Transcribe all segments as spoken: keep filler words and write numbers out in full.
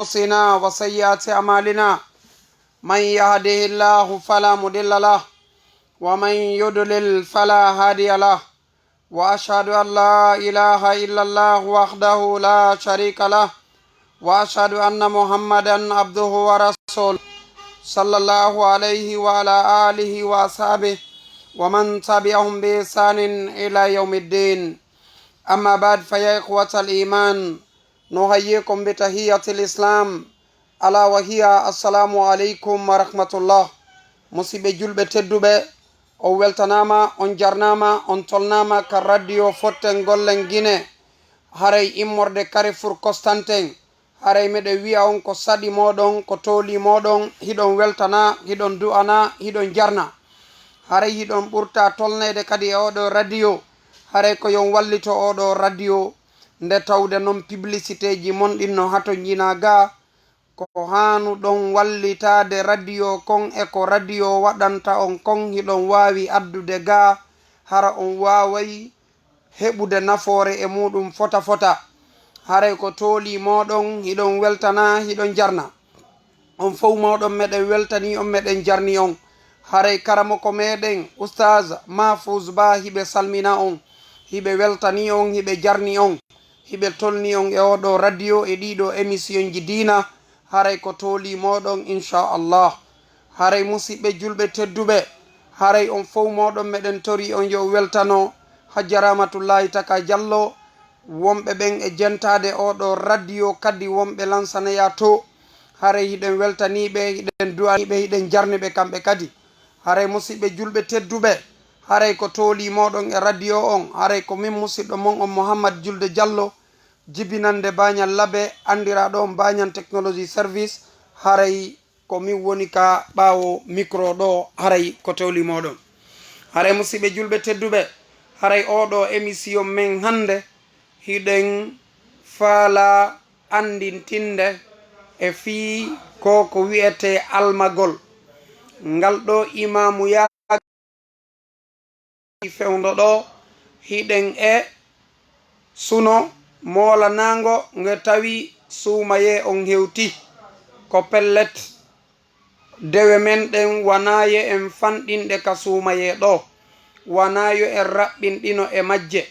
أنفسنا وسيئات أعمالنا. من يهده الله فلا مضل له، ومن يضلل فلا هادي له. وأشهد أن لا إله إلا الله وحده لا شريك له، وأشهد أن محمدا عبده ورسوله، صلى الله عليه وعلى آله وأصحابه ومن تبعهم بإحسان إلى يوم الدين. أما بعد، فيا إخوة الإيمان، نحييكم بتحية الإسلام، ألا وهي السلام عليكم ورحمة الله. Musiɓɓe julɓe tedduɓe, on weltanaama, on jarnaama, on tolnaama ka radio Fotten Gollen Gine. Haray immorde Carrefour Constantin, haray miɗen wi'a on ko saɗi mooɗon, ko tooli mooɗon, hiɗon weltana, hiɗon du'ana, hiɗon jarna. Haray hiɗon ɓurta tolneede kadi e oo ɗoo radio. Haray ko yo on wallito oo ɗoo radio. Nde tawde non publicité ji mon ɗin no hatonjinaa gaa, ko haanuɗon wallitaade radio kon e ko radio waɗanta on kon, hiɗon waawi addude gaa, hara on waaway heɓude nafoore e muuɗum fota fota. Haray ko tooli mooɗon, hiɗon weltana, hiɗon jarna. On fow mooɗon meɗen weltanii on, meɗen jarni on. Haray karamoko meɗen, Ustaaz Mahfouz Ba, hiɓe salmina on, hiɓe weltanii on, hiɓe jarni on, hiɓe tolni on e oo ɗoo radio e ɗii ɗoo émissionji diina. Haray ko tooli mooɗon, inchallah. Haray musiɓɓe julɓe tedduɓe, haray on fow mooɗon meɗen tori on yo weltano Hajja Rahmatullahi Taka Jallo, wonɓe ɓen e jentaade oo ɗoo radio kadi wonɓe Lansana yaa too. Haray hiɗen weltanii ɓe, hiɗen du'anii ɓe, hiɗen jarni ɓe kamɓe kadi. Haray musiɓɓe julɓe tedduɓe, haray ko tooli mooɗon e radio on, haray ko min musiɗɗo mon on Muhammad Julde Jallo, jibinannde Baañan Labe, anndiraaɗo on Baañan Technology Service. Haray ko min woni ka ɓaawo micro ɗoo, haray ko tooli mooɗon. Haray musiɓɓe julɓe tedduɓe, haray oo ɗoo émission men hannde, hiɗen faalaa anndintinde e fii ko ko wi'etee almagol. Ngal ɗoo imaamu yaa fewndo ɗoo, hiɗen e suno moolanaango nge tawi suumayee on hewti. Ko pellet, dewe men ɗen wanaa yo en fanɗin ɗe ka suumayee ɗoo, wanaa yo en raɓɓinɗino e majje.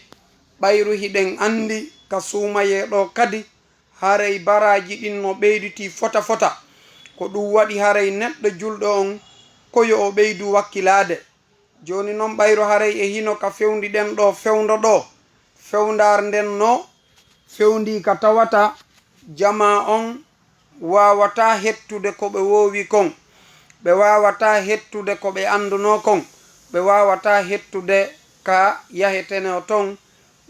Ɓayru hiɗen anndi ka suumayee ɗoo kadi, haray baraaji ɗin no ɓeyditii fota fota. Ko ɗum waɗi haray neɗɗo julɗo on, ko yo o ɓeydu wakkilaade. Jooni non, ɓayru haray e hino ka fewndi ɗen ɗoo fewndo ɗoo, fewndaar nden no fewndii ka tawata jamaa on waawataa hettude ko ɓe woowi kon, ɓe waawataa hettude ko ɓe anndunoo kon, ɓe waawataa hettude ka yahetene o ton,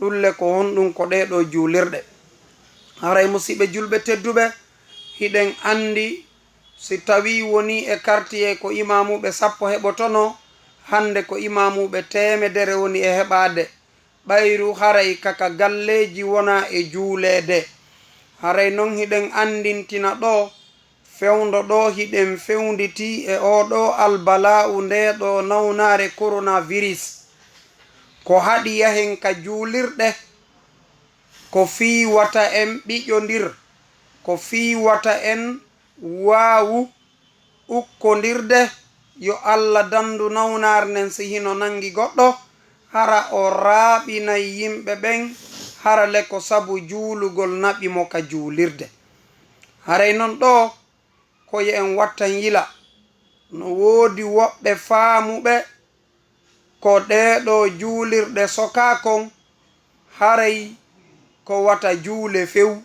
ɗun le ko honɗun ko ɗee ɗoo juulirɗe. Haray musiɓɓe julɓe tedduɓe, hiɗen anndi si tawii wonii e kartiyee ko imaamuuɓe sappo heɓotonoo, hannde ko imaamuuɓe teemedere woni e heɓaade. Ɓayru haray ka ka galleeji wonaa e juuleede. Haray non hiɗen anndintina ɗoo, fewndo ɗoo hiɗen fewnditii e oo ɗoo albalaa'u, ndee ɗoo nawnaare coronavirus. Ko haɗi yahen ka juulirɗe, ko fii wata en ɓiƴondir, ko fii wata en waawu ukkondirde, yo Alla dandu nawnaare nden si hino nangi goɗɗo, hara o raaɓinay yimɓe ɓen, hara le ko sabu juulugol naɓi mo ka juulirde. Haray non ɗoo, ko yo en wattan yila. No woodi woɓɓe faamuɓe ko ɗee ɗoo juulirɗe sokaa kon, haray ko wata juule few,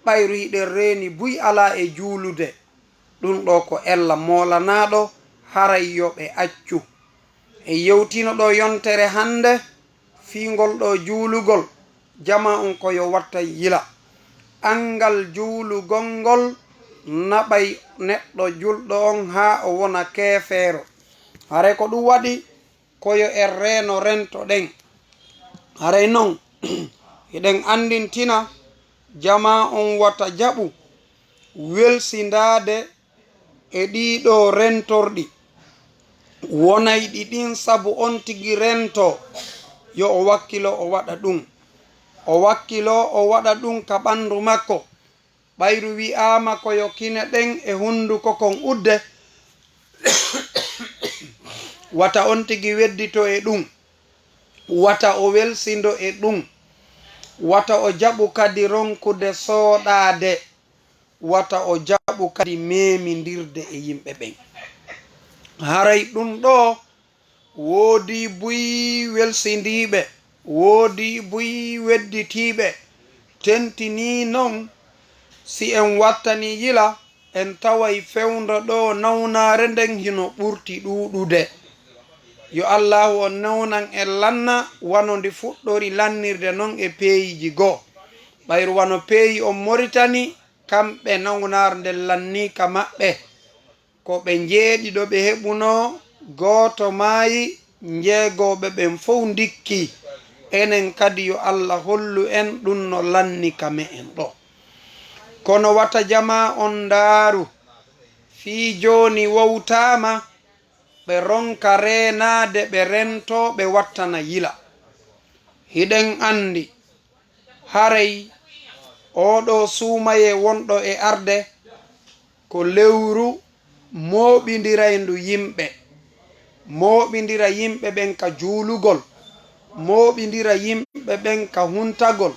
ɓayru hiɗen reeni buy alaa e juulude. Ɗun ɗoo ko ella moolanaaɗo, haray yo ɓe accu. En yewtiino ɗoo yontere hannde, fii ngol ɗoo juulugol, jamaa on ko yo wattan yila. Anngal juulugol ngol naɓay neɗɗo julɗo on haa o wona keefeero. Haray ko ɗun waɗi ko yo en reeno rento ɗen. Haray non, hiɗen anndintina jamaa on wata jaɓu welsindaade e ɗii ɗoo rentorɗi wonayɗi ɗin, sabu on tigi rentoo, yo o wakkiloo o waɗa ɗun. O wakkiloo o waɗa ɗun ka ɓanndu makko, Ɓayru wi'aama ko yo kine ɗen e hunnduko kon udde, wata on tigi weddito e ɗum, wata o welsindo e ɗum, wata o jaɓu kadi ronkude sooɗaade, wata o jaɓu kadi meemindirde e yimɓe ɓen. Haray ɗum ɗoo woodii buy welsindiiɓe, woodii buy wedditiiɓe, tentinii non si en wattanii yila, en taway fewndo ɗoo nawnaare nden hino ɓurti ɗuuɗude. Yo Allaahu on newnan en lanna wano ndi fuɗɗori lannirde non e peeyiiji goo. Ɓayru wano peeyi on Moritani, kamɓe nawnaare nden lannii ka maɓɓe. Ko ɓe njeeɗiɗo ɓe heɓunoo, gooto maayi, njeegooɓe ɓen fow ndikkii. Enen kadi yo Alla hollu en ɗum no lanni ka me'en ɗoo. Kono wata jamaa on ndaaru, fii jooni wowtaama, ɓe ronka reenaade, ɓe rentoo, ɓe wattana yila. Hiɗen anndi, haray oo ɗoo suumayee wonɗo e arde, ko lewru mooɓindirayndu yimɓe, mooɓindira yimɓe ɓen ka juulugol, mooɓindira yimɓe ɓen ka huntagol,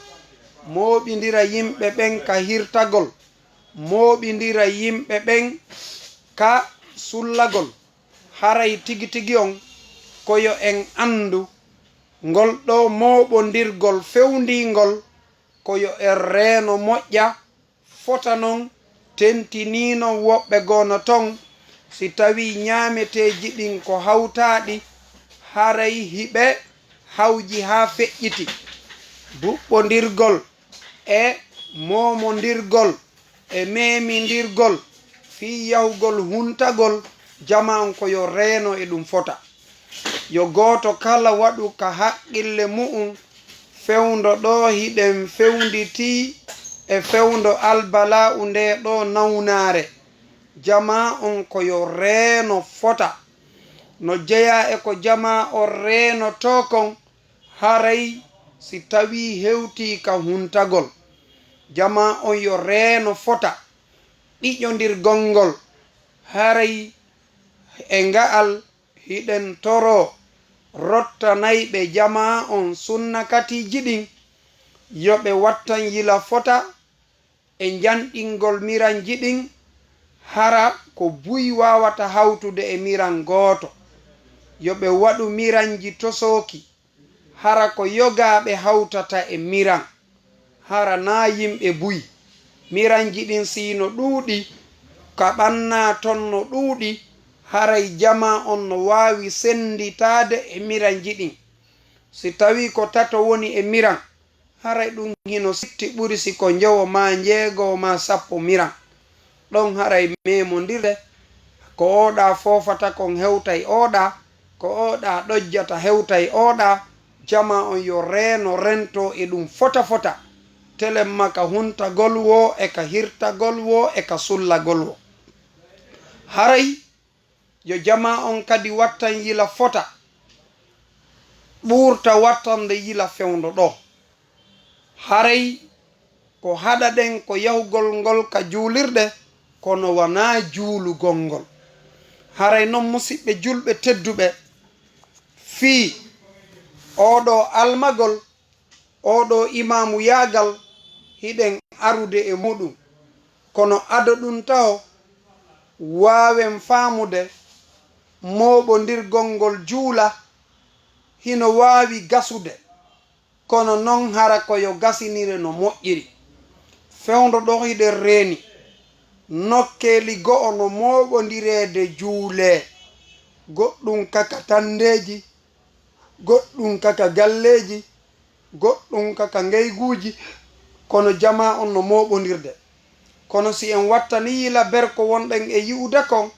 mooɓindira yimɓe ɓen ka hirtagol, mooɓindira yimɓe ɓen ka sullagol. Haray tigi tigi on, ko yo en anndu, ngol ɗoo mooɓondirgol fewndiingol, ko yo en reeno moƴƴa, fota non, tentinii non woɓɓe goo no ton, si tawii ñaameteeji ɗin ko hawtaaɗi, haray hiɓe hawji haa feƴƴiti. Duɓɓondirgol e moomondirgol e meemindirgol fii yahugol huntagol, jamaa on ko yo reeno e ɗum fota. Yo gooto kala waɗu ka haqqille mu'un fewndo ɗoo hiɗen fewnditii e fewndo albala'u ndee ɗoo nawnaare. Jamaa on ko yo reeno fota. No jeyaa e ko jamaa on reenotoo kon, haray si tawii hewtii ka huntagol, jamaa on yo reeno fota. Ɗiƴondirgol ngol, haray e nga'al hiɗen toroo rottanayɓe jamaa on sunna katiiji ɗin, yo ɓe wattan yila fota e njanɗingol miranji ɗin, hara ko buy waawata hawtude e miran gooto. Yo ɓe waɗu miranji tosooki, hara ko yogaaɓe hawtata e miran, hara naa yimɓe buy. Miranji ɗin si no ɗuuɗi, ka ɓannaa ton no ɗuuɗi, haray jamaa on no waawi sennditaade e miranji ɗin. Si tawii ko tato woni e miran, haray ɗum hino sitti ɓuri si ko njowo maa njeegowo maa sappo miran. Ɗon haray meemondirde, ko ooɗaa foofata kon hewtay ooɗaa, ko ooɗaa ɗojjata hewtay ooɗaa, jamaa on yo reeno rentoo e ɗum fota fota, telemma ka huntagol woo e ka hirtagol woo e ka sullagol woo. Haray yo jamaa on kadi wattan yila fota, ɓurta wattande yila fewndo ɗoo. Haray ko haɗaɗen ko yahugol ngol ka juulirɗe, kono wanaa juulugol ngol. Haray non, musiɓɓe julɓe tedduɓe, fii oo ɗoo almagol, oo ɗoo imaamuyaagal, hiɗen arude e muɗum. Kono ado ɗum taho, waawen faamude mooɓondirgol ngol juula hino waawi gasude, kono non hara ko yo gasinire no moƴƴiri. Fewndo ɗoo hiɗen reeni nokkeeli go'o no mooɓondireede juulee, goɗɗum ka ka tanndeeji, goɗɗum ka ka galleeji, goɗɗum ka ka ngeyguuji, kono jamaa on no mooɓondirde. Kono si en wattanii yila berko wonɗen e yi'ude kon,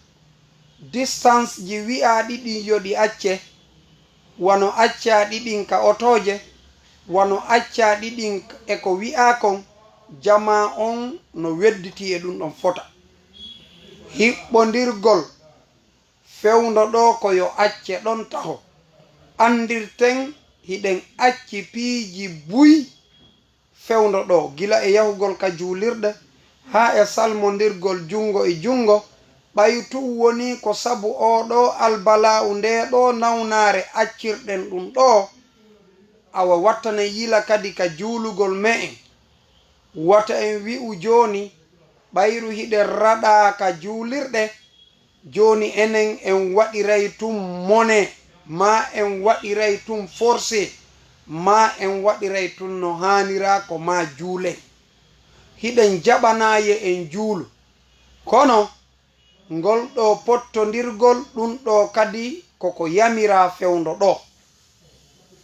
distance ji wi'aaɗi ɗin yo ɗi acce, wano accaaɗi ɗin ka otooje, wano accaaɗi ɗin e ko wi'aa kon, jamaa on no wedditii e ɗum ɗon fota. Hiɓɓondirgol fewndo ɗoo ko yo acce ɗon taho. Anndirten hiɗen acci piiji buy fewndo ɗoo, gila e yahugol ka juulirɗe, haa e salmondirgol junngo e junngo, ɓay tun wonii ko sabu oo ɗoo albala'u, ndee ɗoo nawnaare accirɗen ɗun ɗoo, awa wattane yila kadi ka juulugol me'en. Wata en wi'u jooni, ɓayru hiɗen raɗaa ka juulirɗe, jooni enen en waɗiray tun mone, maa en waɗiray tun forse, maa en waɗiray tun no haaniraa ko maa juulen. Hiɗen jaɓanaa ye en juulu. Kono ngol ɗoo pottondirgol, ɗun ɗoo kadi ko ko yamiraa fewndo ɗoo.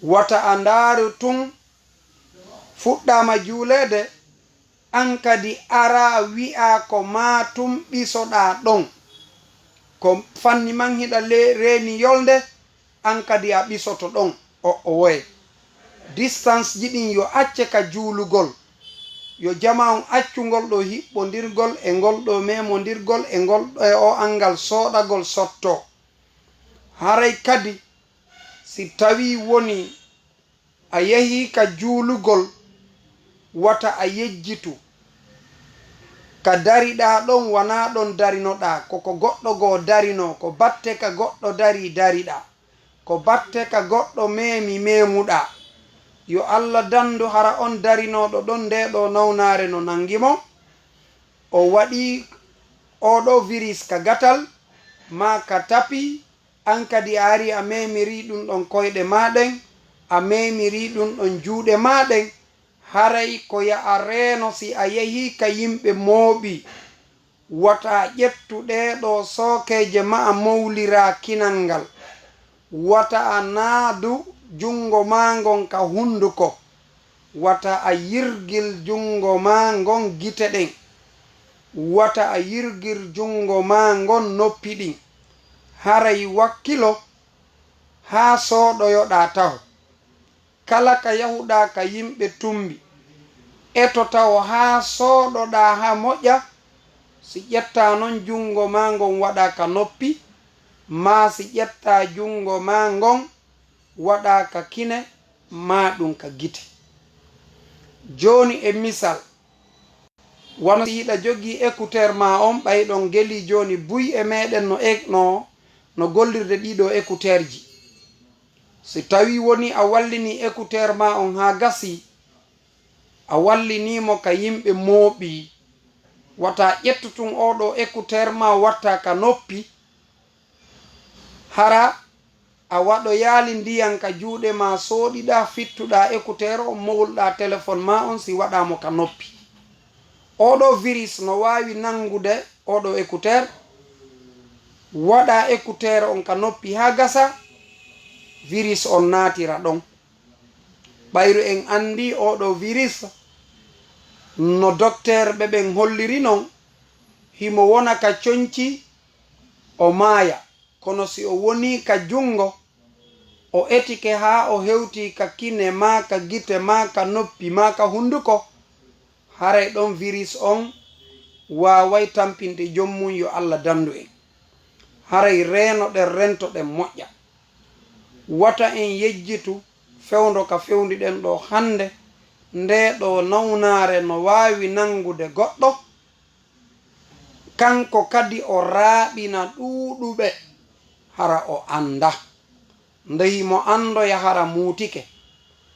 Wata a ndaaru tun fuɗɗaama juuleede, an kadi araa wi'aa ko maa tun ɓisoɗaa ɗon. Ko fanni man hiɗa le-, reeni yolnde, an kadi a ɓisoto ɗon. O, o woye. Distance ji ɗin yo acce ka juulugol. Yo jamaa on accu ngol ɗoo hiɓɓondirgol e ngol ɗoo meemondirgol e ngol ɗoo e o anngal sooɗagol sotto. Haray kadi, si tawii wonii a yehii ka juulugol, wata a yejjitu. Ka dariɗaa ɗon, wanaa ɗon darinoɗaa, ko ko goɗɗo goo darinoo, ko batte ka goɗɗo darii dariɗaa, ko batte ka goɗɗo meemi meemuɗaa. Yo Alla dandu hara on darinooɗo ɗon ndee ɗoo nawnaare no nangi mo, o waɗii oo ɗoo virus ka gatal maa ka tapi, an kadi a arii a meemirii ɗun ɗon koyɗe maa ɗen, a meemirii ɗun ɗon juuɗe maa ɗen, haray ko yo a reeno si a yehii ka yimɓe mooɓii. Wata a ƴettu ɗee ɗoo sookeeje maa a mowliraa kinal ngal. Wata a naadu junngo maa ngon ka hunduko. Wata a yirgir junngo maa ngon gite ɗen. Wata a yirgir junngo maa ngon noppi ɗin. Haray wakkilo haa sooɗoyoɗaa taho. Kala ka yahuɗaa ka yimɓe tumbi, eto taho haa sooɗoɗaa haa moƴƴa. Si ƴettaa non junngo maa ngon waɗaa ka noppi, maa si ƴettaa junngo maa ngon waɗaa ka kine, maa ɗun ka gite. Jooni e misal, wano si hiɗa jogii écouteur maa on, ɓay ɗon gelii jooni buy e meɗen no e-, no, no gollirde ɗii ɗoo écouteur ji. Si tawii wonii a wallinii écouteur maa on haa gasii, a wallinii mo ka yimɓe mooɓii, wata ƴettu tun oo ɗoo écouteur maa wattaa ka noppi, hara a waɗoyaali ndiyan ka juuɗe maa, sooɗiɗaa, fittuɗaa écouteur on, mowluɗaa téléphone maa on, si waɗaa mo ka noppi. Oo ɗoo virus no waawi nanngude oo ɗoo écouteur, waɗaa écouteur on ka noppi haa gasa, virus on naatira ɗon. Ɓayru en anndii oo ɗoo virus, no dokteerɓe ɓen holliri non, himo wona ka conci, o maaya. Kono si o wonii ka junngo, o etike haa o hewtii ka kine maa ka gite maa ka noppi maa ka hunduko, haray ɗon virus on waaway tampinde jom mun, yo Alla dandu en. Haray reenoɗen, rentoɗen moƴƴa. Wata en yejjitu fewndo ka fewndiɗen ɗoo hannde, ndee ɗoo nawnaare no waawi nanngude goɗɗo, kanko kadi o raaɓina ɗuuɗuɓe, hara o anndaa. Nde himo anndoya hara muutike.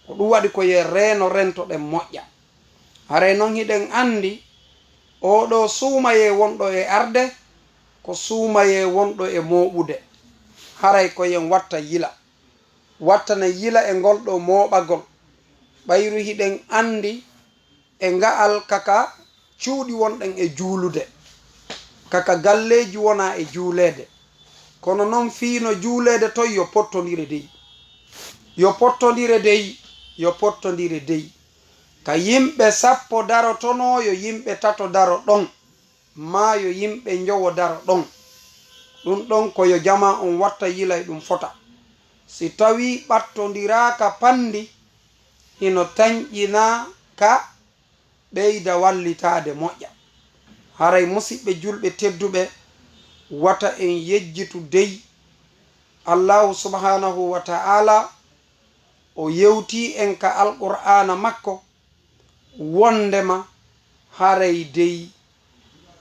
Ko ɗun waɗi ko yo reeno, rentoɗen moƴƴa. Haray non hiɗen anndi oo ɗoo suumayee wonɗo e arde, ko suumayee wonɗo e mooɓude. Haray ko yo en watta yila. Wattane yila e ngol ɗoo mooɓagol. Ɓayru hiɗen anndi e nga'al kaka cuuɗi wonɗen e juulude, kaka galleeji wonaa e juuleede. Kono non fii no juuleede ton, yo pottondire dey. Yo pottondire dey, yo pottondire dey. Ka yimɓe sappo darotonoo, yo yimɓe tato daro ɗon, maa yo yimɓe njowo daro ɗon. Ɗun ɗon ko yo jamaa on watta yila e ɗun fota. Si tawii ɓattondiraaka panndi, hino tanƴinaa ka ɓeyda wallitaade moƴƴa. Haray musiɓɓe julɓe tedduɓe, wata en yejjitu dey. Allaahu subhaanahu wa ta'aalaa, o yewtii en ka Alqur'aana makko, wonndema haray dey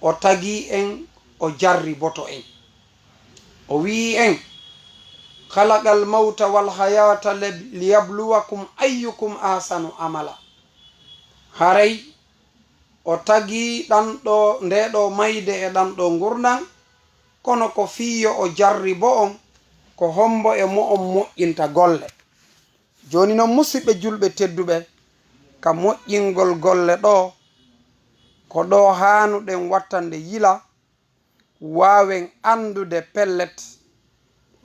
O tagii en, o jarriboto en. O wi'i en, "Khalaqal mawta wal hayata lib-, liyabluwakum ayyukum ahsanu amala." Haray o tagii ɗan ɗo, ndee ɗo mayde e ɗan ɗo ngurndan, kono ko fii yo o jarribo on, ko hombo e mo'on moƴƴinta golle. Jooni non, musiɓɓe julɓe tedduɓe, ka moƴƴingol golle ɗo, ko ɗo haanuɗen wattande yila, waawen anndude pellet,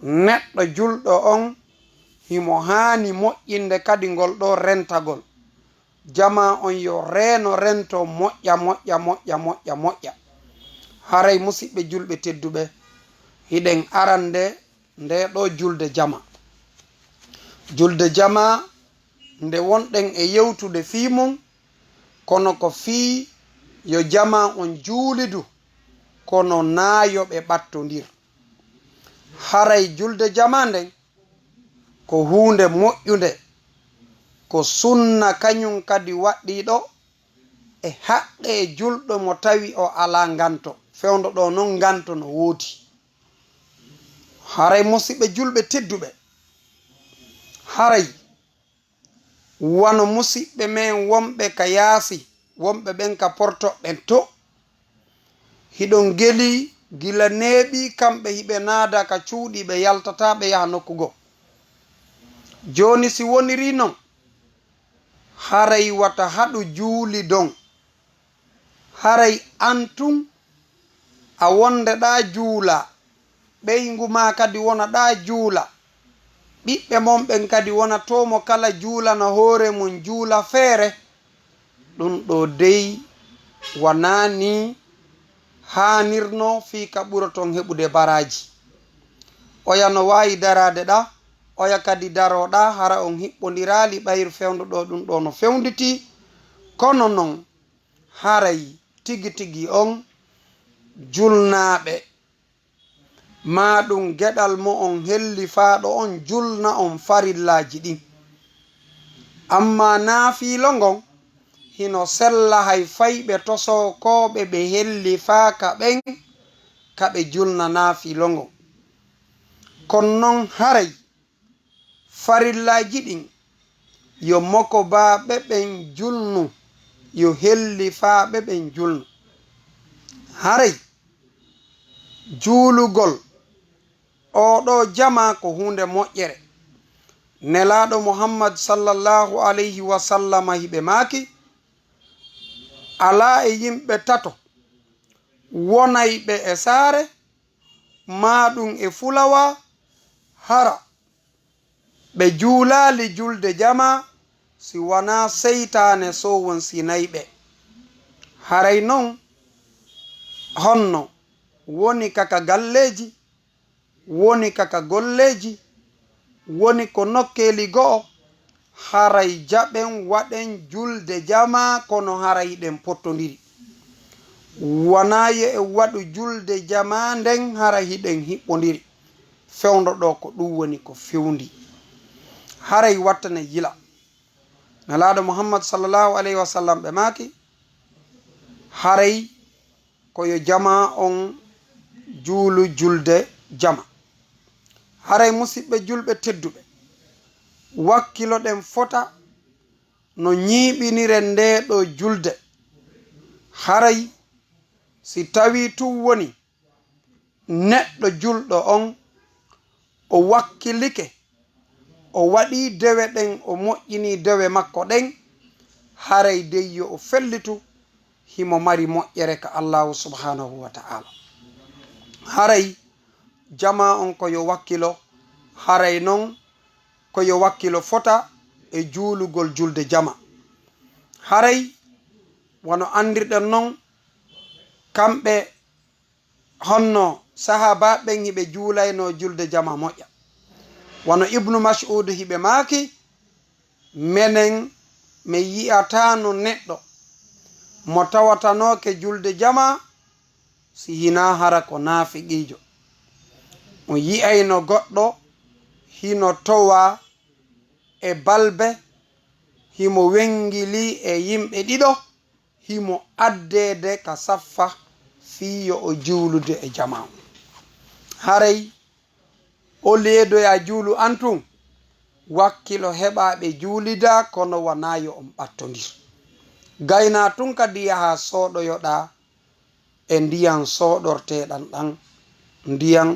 neɗɗo julɗo on himo haani moƴƴinde kadi ngol ɗo rentagol. Jamaa on yo reeno rento moƴƴa, moƴƴa, moƴƴa, moƴƴa, moƴƴa. Haray musiɓɓe julɓe tedduɓe, hiɗen arande ndee ɗo julde jamaa. Julde jamaa nde wonɗen e yewtude fii mun, kono ko fii yo jamaa on juulidu, kono naa yo ɓe ɓattondir. Haray julde jamaa nden ko huunde moƴƴunde, ko sunna kañun kadi waɗɗiiɗo e haqqee julɗo mo tawi o alaa nganto, fewndo ɗo non nganto no woodi. Haray musiɓɓe julɓe tedduɓe, haray wano musiɓɓe men wonɓe ka yaasi, wonɓe ɓen ka Porto ɓen to, hiɗon gelii gila neeɓii kamɓe hiɓe naada ka cuuɗi, ɓe yaltataa ɓe yaha nokku goo. Jooni si wonirii non, haray wata haɗu juulidon. Haray an tun a wondeɗaa juulaa, ɓeyngu maa kadi wonaɗaa juula, ɓiɓɓe mon ɓen kadi wona too mo kala juulana hoore mun juula feere. Ɗun ɗoo dey wanaa nii haanirnoo fii ka ɓuroton heɓude baraaji. Oya no waawi daraade ɗaa, oya kadi daroo ɗaa, hara on hiɓɓondiraali ɓayru fewndo ɗoo ɗun ɗoo no fewnditii. Kono non, haray tigi tigi on julnaaɓe, maa ɗun geɗal mo'on hellifaaɗo on julna on farillaaji ɗin. Ammaa naafiilo ngon hino sella hay fayɓe tosookooɓe ɓe hellifaaka ɓen ka ɓe julna naafiilo ngon. Kono non haray farillaaji ɗin, yo mokobaaɓe ɓen julnu, yo hellifaaɓe ɓen julnu. Haray juulugol oo ɗoo jamaa ko huunde moƴƴere. Nelaaɗo Muhammad sallallahu alayhi wa sallama hiɓe maaki, alaa e yimɓe tato wonayɓe e saare, maa ɗun e fulawaa, hara ɓe juulaali julde jamaa, si wanaa seytaane sowonsinay ɓe. Haray non, honno woni ka ka galleeji, woni ka ka golleeji, woni ko nokkeeli go'o, haray jaɓen waɗen julde jamaa, kono haray hiɗen pottondiri. Wanaa yo en waɗu julde jamaa nden hara hiɗen hiɓɓondiri. Fewndo ɗoo ko ɗun woni ko fewndii. Haray wattane yila. Nelaaɗo Muhammad sallallahu alayhi wa sallam ɓe maaki, haray ko yo jamaa on juulu julde jamaa. Haray musiɓɓe julɓe tedduɓe, wakkiloɗen fota no ñiiɓiniren ndee ɗoo julde. Haray si tawii tun woni neɗɗo julɗo on, o wakkilike, o waɗii dewe ɗen, o moƴƴinii dewe makko ɗen, haray dey yo o fellitu, himo mari moƴƴere ka Allaahu subhaanahu wa ta'aala. Haray jamaa on ko yo wakkilo, haray non ko yo wakkilo fota e juulugol julde jamaa. Haray wano anndirɗen non, kamɓe honno sahaabaaɓe ɓen hiɓe juulaynoo julde jamaa moƴƴa. Wano Ibnu Mas'uud hiɓe maaki, menen mi yi'ataano neɗɗo mo tawatanooke julde jamaa si hinaa hara ko naafiqiijo. On yi'ayno goɗɗo hino towaa e balbe, himo wengilii e yimɓe ɗiɗo, himo addeede ka saffa fii yo o juulude e jamaa. Haray o leedoyaa juulu an tun, wakkilo heɓaa ɓe juulida, kono wanaa yo on ɓattondir. Gaynaa tun kadi yahaa sooɗoyoɗaa e ndiyan sooɗorteeɗan ɗan, ndiyan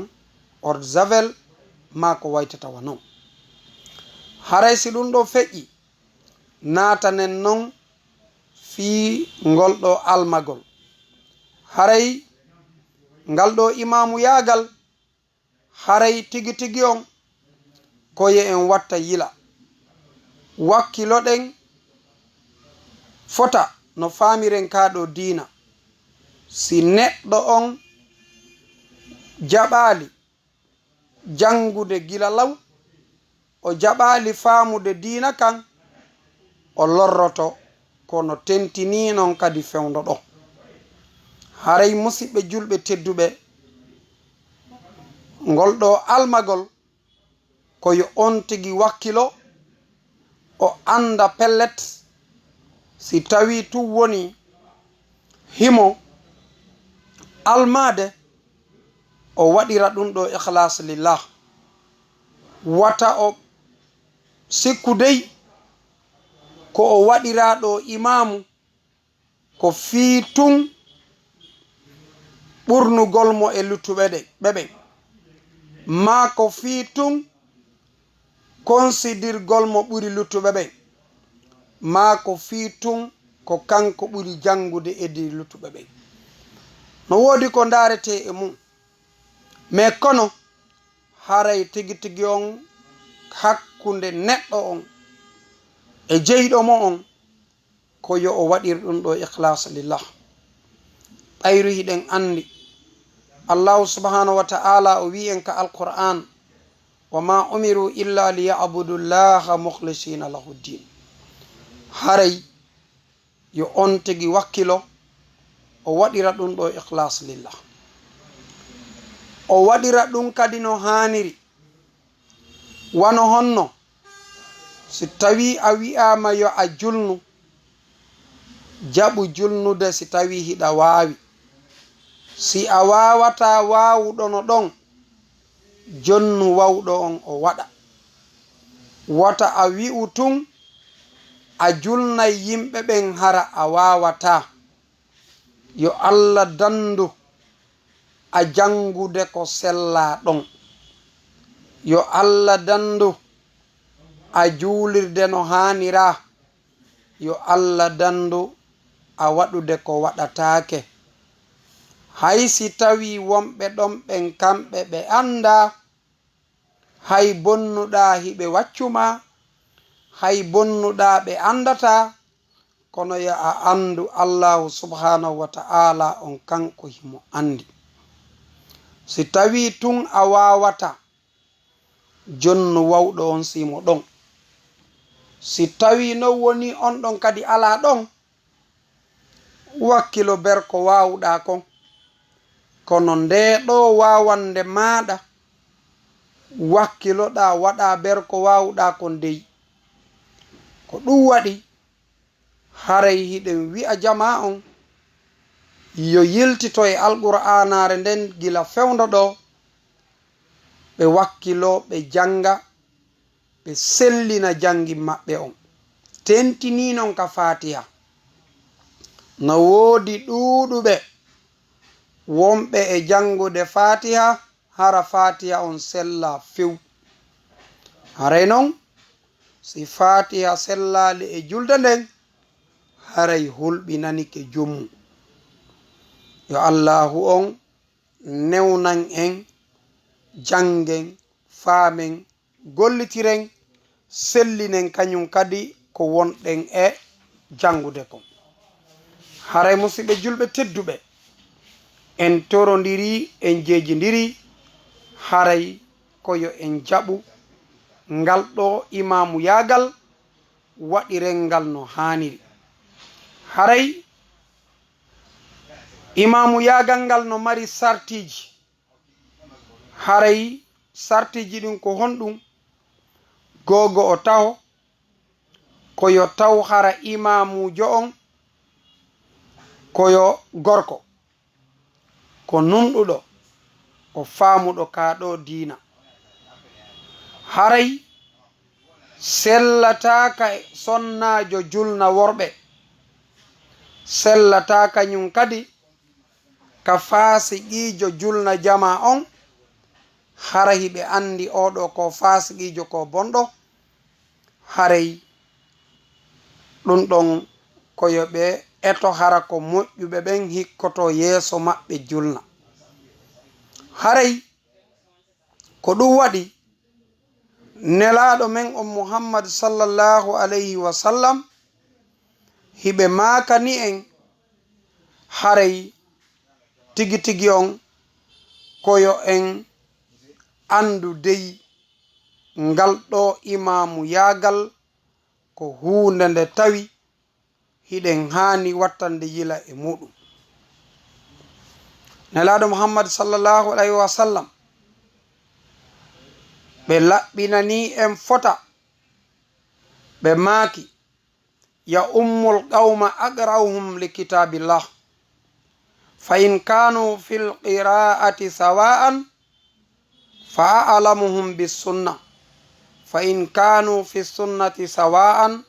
eau de javel, maa ko waytata wa non. Haray si ɗun ɗoo feƴƴii, naatanen non fii ngol ɗoo almagol. Haray ngal ɗoo imaamuyaagal, haray tigi tigi on, ko yo en watta yila. Wakkiloɗen fota no faamiren kaa ɗoo diina. Si neɗɗo on jaɓaali janngude gila law, o jaɓaali faamude diina kan, o lorroto, kono tentinii non kadi fewndo ɗoo. Haray musiɓɓe julɓe tedduɓe, ngol ɗoo almagol, ko yo on tigi wakkilo, o annda pellet, si tawii tun wonii himo almaade, o waɗira ɗun ɗoo ikhlas lillah. Wata o sikku dey ko o waɗiraa ɗoo imaamu ko fii tun ɓurnugol mo e luttuɓe ɗe-, ɓe ɓen, maa ko fii tun konsidirgol mo ɓuri luttuɓe ɓen, maa ko fii tun ko kanko ɓuri janngude e nder luttuɓe ɓen. No woodi ko ndaaretee e mun, mais kono haray tigi tigi on hakkunde neɗɗo on e jeyɗo mo on, ko yo o waɗir ɗun ɗoo ikhlas lillah. Ɓayru hiɗen anndi Allahu subhanahu wa ta'ala o wi'i en ka Alqur'an, "Wa ma umiru illa li ya'budu llaha mukhlisina lahu ddin." Haray yo on tigi wakkilo, o waɗira ɗun ɗoo ikhlas lillah. O waɗira ɗun kadi no haaniri. Wano honno? Si tawii a wi'aama yo a julnu, jaɓu julnude si tawii hiɗa waawi. Si a waawataa waawuɗo no ɗon, jonnu wawɗo on o waɗa. Wata a wi'u tun a julnay yimɓe ɓen hara a waawataa. Yo Alla dandu a janngude ko sellaa ɗon. Yo Alla dandu a juulirde no haaniraa. Yo Alla dandu a waɗude ko waɗataake. Hay si tawii wonɓe ɗon ɓen kamɓe ɓe anndaa, hay bonnuɗaa hiɓe waccu maa, hay bonnuɗaa ɓe anndataa, kono yo a anndu Allaahu subhaanahu wa ta'aalaa on kanko himo anndi. Si tawii tun a waawataa, jonnu wawɗo on si mo ɗon. Si tawii non wonii on ɗon kadi alaa ɗon, wakkilo ber ko waawuɗaa kon. Kono ndee ɗoo waawande maaɗa, wakkiloɗaa waɗaa ber ko waawuɗaa kon dey. Ko ɗun waɗi, haray hiɗen wi'a jamaa on yo yiltito e Alqur'aanaare nden gila fewndo ɗoo, ɓe wakkiloo, ɓe jannga, ɓe sellina janngin maɓɓe on. Tentinii non ka Faatiha. No woodi ɗuuɗuɓe wonɓe e janngude Faatiha, hara Faatiha on sellaa few. Haray non, si Faatiha sellaali e julde nden, haray hulɓinanike jomum. Yo Allaahu on newnan en, janngen, faamen, gollitiren, sellinen kañum kadi ko wonɗen e janngude kon. Haray musiɓɓe julɓe tedduɓe, en torondirii, en jeejindirii, haray ko yo en jaɓu ngal ɗoo imaamuyaagal, waɗiren ngal no haaniri. Haray imaamuyaagal ngal no mari sartiiji. Haray sartiiji ɗin ko honɗun? Go'o o taho, ko yo taw hara imaamuujo on ko yo gorko. ko nunɗuɗo, o faamuɗo kaa ɗoo diina. Haray sellataaka sonnaajo julna worɓe, sellataaka ñun kadi ka faasiqiijo julna jamaa on, hara hiɓe anndi oo ɗoo ko faasiqiijo, ko bonɗo, haray ɗun ɗon ko yo ɓe eto hara ko moƴƴuɓe ɓen hikkotoo yeeso maɓɓe julna. Haray ko ɗun waɗi Nelaaɗo men on Muhammad sallallahu alayhi wa sallam hiɓe maakani en, haray tigi tigi on ko yo en anndu dey ngal ɗoo imaamuyaagal ko huunde nde tawi hiɗen haani wattande yila e muɗum. Nelaaɗo Muhammad sallallahu alayhi wa sallam, ɓe laɓɓinanii en fota, ɓe maaki, يؤم القوم أقرؤهم لكتاب الله، فإن كانوا في القراءة سواء فأعلمهم بالسنة، فإن كانوا في السنة سواء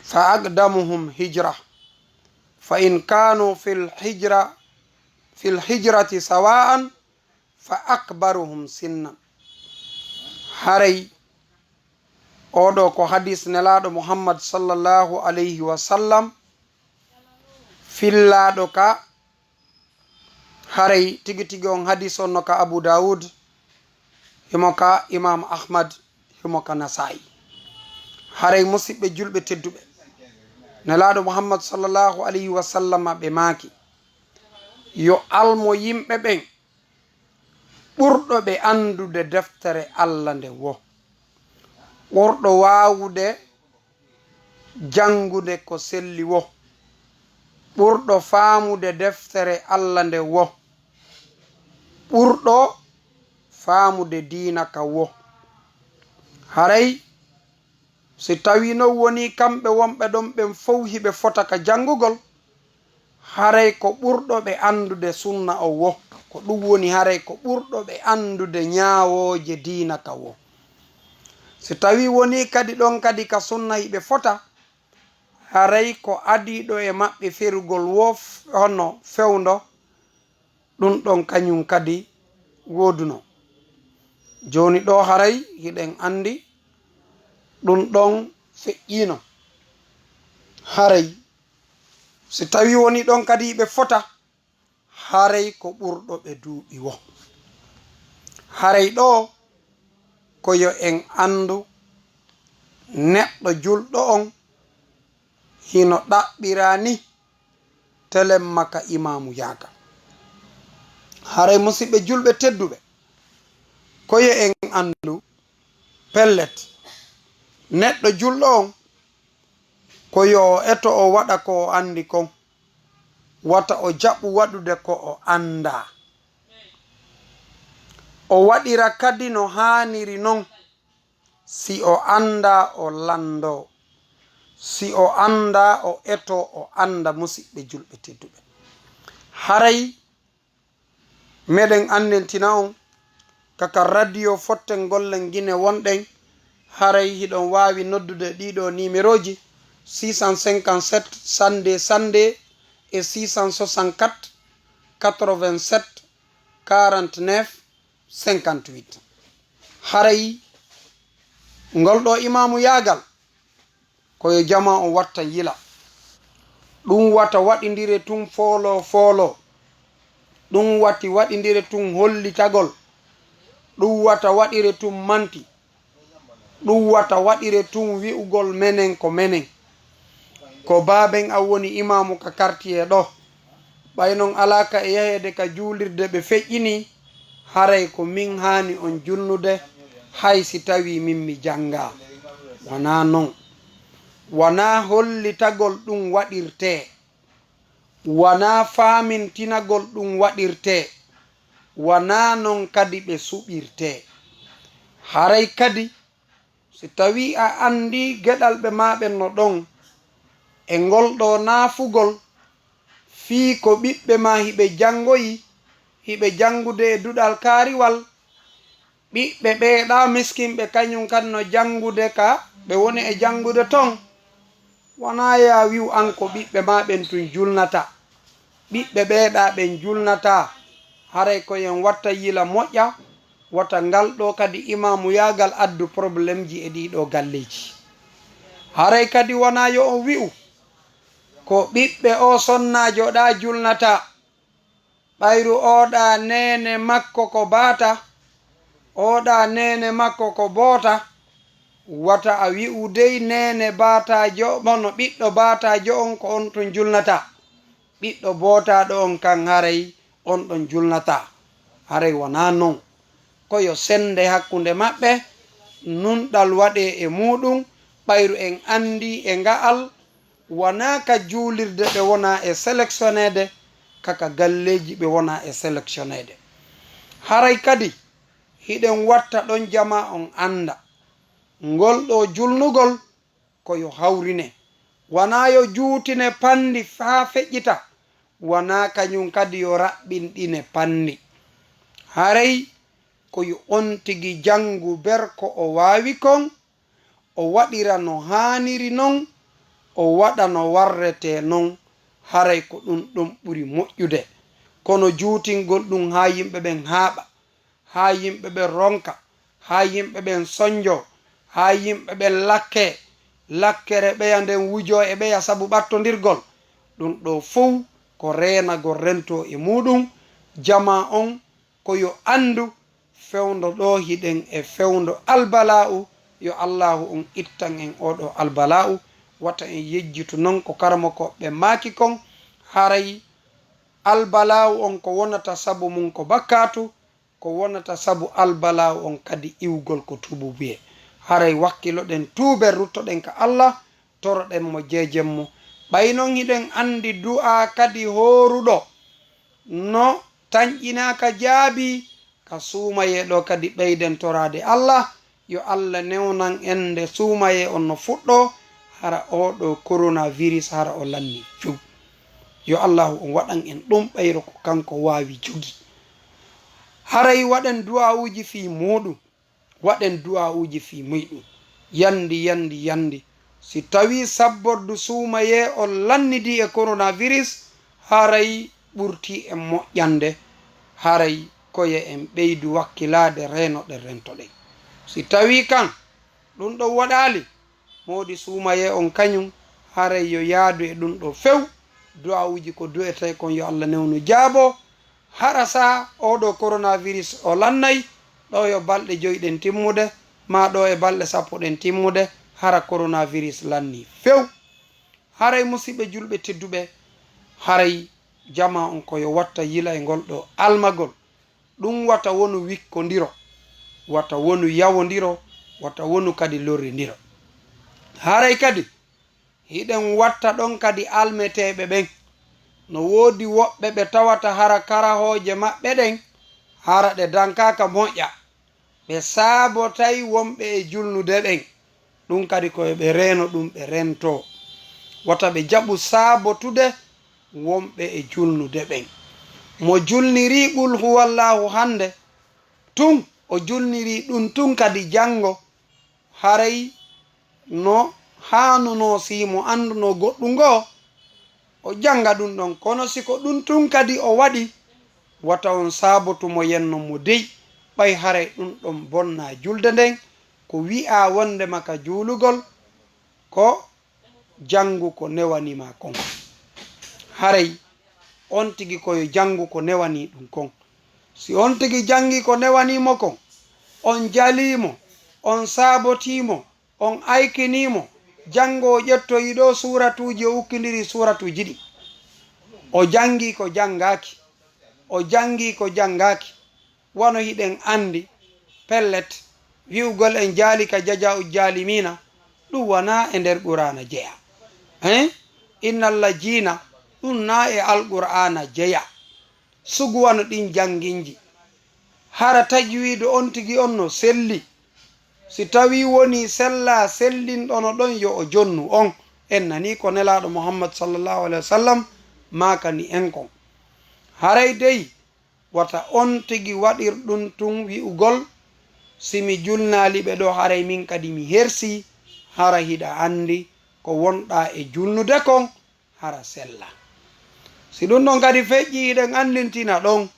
فأقدمهم هجرة، فإن كانوا في الهجرة، في الهجرة سواء فأكبرهم سنا. Haray oo ɗoo ko hadiis Nelaaɗo Muhammad sallallahu alayhi wa sallam fillaaɗo ka, haray tigi tigi on hadiis on no ka Abu Daawud, himo ka Imaam Ahmad, himo ka Nasaa'i. Haray musiɓɓe julɓe tedduɓe, Nelaaɗo Muhammad sallallahu alayhi wa sallama ɓe maaki, yo almo yimɓe ɓen ɓurɗo ɓe anndude deftere Alla nde wo, ɓurɗo waawude janngude ko selli wo, ɓurɗo faamude deftere Alla nde wo, ɓurɗo faamude diina ka wo. Haray si tawii non wonii kamɓe wonɓe ɗon ɓen fow hiɓe fota ka janngugol, haray ko ɓurɗo ɓe anndude sunna on wo, ko ɗum woni haray ko ɓurɗo ɓe anndude ñaawooje diina ka wo. Si tawii wonii kadi ɗon kadi ka sunna hiɓe fota, haray ko adiiɗo e maɓɓe ferugol wo f-, hono fewndo, ɗum ɗon kañum kadi woodunoo. Jooni ɗoo haray hiɗen anndi ɗum ɗon feƴƴiino. Haray si tawii wonii ɗon kadi hiɓe fota, haray ko ɓurɗo ɓe duuɓi wo. Haray ɗoo ko yo en anndu neɗɗo julɗo on hino ɗaɓɓiraa nii telemma ka imaamuyaagal. Haray musiɓɓe julɓe tedduɓe, ko yo en anndu pellet, neɗɗo julɗo on ko yo o eto o waɗa ko o anndi kon, wata o jaɓu waɗude ko o anndaa. O waɗira kadi no haaniri non. Si o anndaa, o lanndoo. Si o anndaa, o etoo, o annda, musiɓɓe julɓe tedduɓe. Haray meɗen anndentina on, ka ka radio Fotten Gollen Gine wonɗen, haray hiɗon waawi noddude ɗiɗo nimerooji, six cent cinquante-sept, cent deux, cent deux e six cent soixante-quatre, quatre-vingt-sept, quarante-neuf, cinquante-huit. Haray ngol ɗoo imaamuyaagal, ko yo jamaa on wattan yila. Ɗum wata waɗindire tun fooloo fooloo. Ɗum wati waɗindire tun hollitagol. Ɗum wata waɗire tun manti. Ɗum wata waɗire tun wi'ugol menen ko menen. Ko baaben an woni imaamu ka kartiyee ɗoo. Ɓay non alaa ka e yaheede ka juulirde ɓe feƴƴinii, haray ko min haani on julnude, hay si tawii min mi janngaa. Wanaa non. Wanaa hollitagol ɗum waɗirtee. Wanaa faamintinagol ɗum waɗirtee. Wanaa non kadi ɓe suɓirtee. Haray kadi, si tawii a anndii geɗalɓe maa ɓen no ɗon, e ngol ɗoo naafugol, Fii ko ɓiɓɓe maa hiɓe janngoyi, hiɓe janngude e duɗal kaariwal, ɓiɓɓe ɓee ɗaa miskinɓe kañum kadi no janngude ka ɓe woni e janngude ton. Wanaa yaa wi'u an ko ɓiɓɓe maa ɓen tun julnata. Ɓiɓɓe ɓee ɗaa ɓen julnata. Haray ko en watta yila moƴƴa, wata ngal ɗoo kadi imaamuyaagal addu problemji e ɗii ɗoo galleeji. Haray kadi wanaa yo on wi'u ko ɓiɓɓe oo sonnaajo ɗaa julnata. Ɓayru oo ɗaa neene makko ko baata, oo ɗaa neene makko ko boota, wata a wi'u dey neene baataajo, hono ɓiɗɗo baataajo on ko on tun julnata. Ɓiɗɗo bootaaɗo on kan haray on ɗon julnata. Haray wanaa non. Ko yo sennde hakkunde maɓɓe, nunɗal waɗee e muuɗum, ɓayru en anndii e nga'al, wanaa ka juulirde ɓe wonaa e sélectionneede, ka ka galleeji ɓe wonaa e sélectionneede. Haray kadi hiɗen watta ɗon jamaa on annda, ngol ɗoo julnugol ko yo hawrine, wanaa yo juutine panndi faa feƴƴita, wanaa kañum kadi yo raɓɓinɗine panndi. Haray ko yo on tigi janngu ber ko o waawi kon, o waɗira no haaniri non, o waɗa no warretee non, haray ko ɗun ɗon ɓuri moƴƴude. Kono juutingol ɗun haa yimɓe ɓen haaɓa, haa yimɓe ɓen ronka, haa yimɓe ɓen sonjoo, haa yimɓe ɓen lakkee, lakkere ɓeya nden wujoo e ɓeya sabu ɓattondirgol, ɗun ɗoo fow ko reenagol rentoo e muuɗum. Jamaa on ko yo anndu fewndo ɗoo hiɗen e fewndo albala'u, yo Allaahu on ittan en oo ɗoo albala'u. Wata en yejjitu non ko karamokooɓe maaki kon, haray albala'u on ko wonata sabu mun ko bakkaatu, ko wonata sabu albala'u on kadi iwgol ko tuububuyee. Haray wakkiloɗen tuuben, ruttoɗen ka Allah, toroɗen mo jeejemmu. Ɓay non hiɗen anndi du'aa kadi hooruɗo no tanƴinaaka jaabi, ka suumayee ɗoo kadi ɓeyden toraade Allah, yo Allah newnan en nde suumayee on no fuɗɗoo, hara oo ɗoo koronaviris hara o lanni few. Yo Allaahu on waɗan en ɗum ɓayro ko kanko waawi jogi. Haray waɗen du'aa'uuji fii muuɗum, waɗen du'aa'uuji fii muyɗum. Yandi, yandi, yandi. Si tawii sabbordu suumayee on lannidii e koronaviris, haray ɓurtii en moƴƴande, haray ko yo en ɓeydu wakkilaade reenoɗen rentoɗen. Si tawii kan ɗum ɗon waɗaali, moodi suumayee on kañum, haray yo yaadu e ɗum ɗoo few. Du'aawuuji ko du'etee kon yo Allah newnu jaaboo. Hara saa oo ɗoo koronaviris o lannay, ɗoo yo balɗe joy ɗen timmude, maa ɗoo e balɗe sappo ɗen timmude, hara koronaviris lannii few. Haray musiɓɓe julɓe tedduɓe, haray jamaa on ko yo watta yila e ngol ɗoo almagol. Ɗum wata wonu wikkondiro, wata wonu yawondiro, wata wonu kadi lorrindiro. Haray kadi hiɗen watta ɗon kadi almeteeɓe ɓen. No woodi woɓɓe ɓe tawata hara karahooje maɓɓe ɗen, hara ɗe dankaaka moƴƴa. Ɓe saabotay wonɓe e julnude ɓen. Ɗum kadi ko yo ɓe reeno ɗum, ɓe rentoo. Wata ɓe jaɓu saabotude wonɓe e julnude ɓen. Mo julnirii Qul huwallaahu hannde tun, o julnirii ɗum tun kadi janngo, haray no haanunoo si mo anndunoo goɗɗum ngoo, o jannga ɗum ɗon. Kono si ko ɗum tun kadi o waɗi, wata on saabotu mo, yenno mo dey, ɓay haray ɗum ɗon bonnaa julde nden, ko wi'aa wonndema ka juulugol, ko janngu ko newanii ma kon. Haray on tigi ko yo janngu ko newanii ɗum kon. Si on tigi janngi ko newanii mo kon, on jalii mo, on saabotii mo, on aykinii mo, janngo o ƴettoyi ɗoo suuratuuji, o ukkindiri suuratuuji ɗi. O janngi ko janngaaki, o janngi ko janngaaki. Wano hiɗen anndi, pellet, wi'ugol en "jaalika jajaa'u jaalimiina", ɗum wanaa e nder Qur'aana jeyaa. Hein? "Innal lajiina", ɗum naa e Alqur'aana jeyaa. Sugu wano ɗin jannginji. Hara tajwiidu on tigi on no selli. Si tawii wonii sellaa sellinɗo no ɗon, yo o jonnu on. En nanii ko Nelaaɗo Muhammad sallallahu alaihi wasallam maakani en kon. Haray dey, wata on tigi waɗir ɗun tun wi'ugol, "Si mi julnaali ɓe ɗoo, haray min kadi mi hersii." Hara hiɗa anndi ko wonɗaa e julnude kon, hara sellaa. Si ɗun ɗon kadi feƴƴii, hiɗen anndintina ɗon,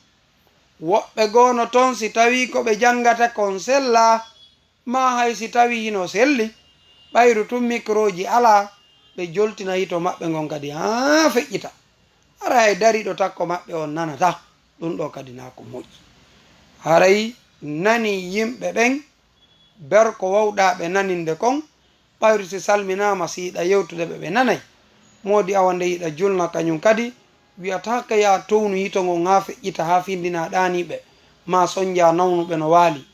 woɓɓe goo no ton, si tawii ko ɓe janngata kon sellaa, maa hay si tawii hino selli, ɓayru tun mikrooji alaa, ɓe joltina hito maɓɓe ngon kadi haa feƴƴita. Haray hay dariiɗo takko maɓɓe on nanataa. Ɗun ɗoo kadi naa ko moƴƴi. Haray nanii yimɓe ɓen, ber ko wawɗaa ɓe naninde kon, ɓayru si salminaama si hiɗa yewtude ɓe, ɓe nanay. Moodi awa nde hiɗa julna kañun kadi, wi'ataa ka yaa townu hito ngon haa feƴƴita, haa findinaa ɗaanii ɓe, maa sonjaa nawnuɓe no waali.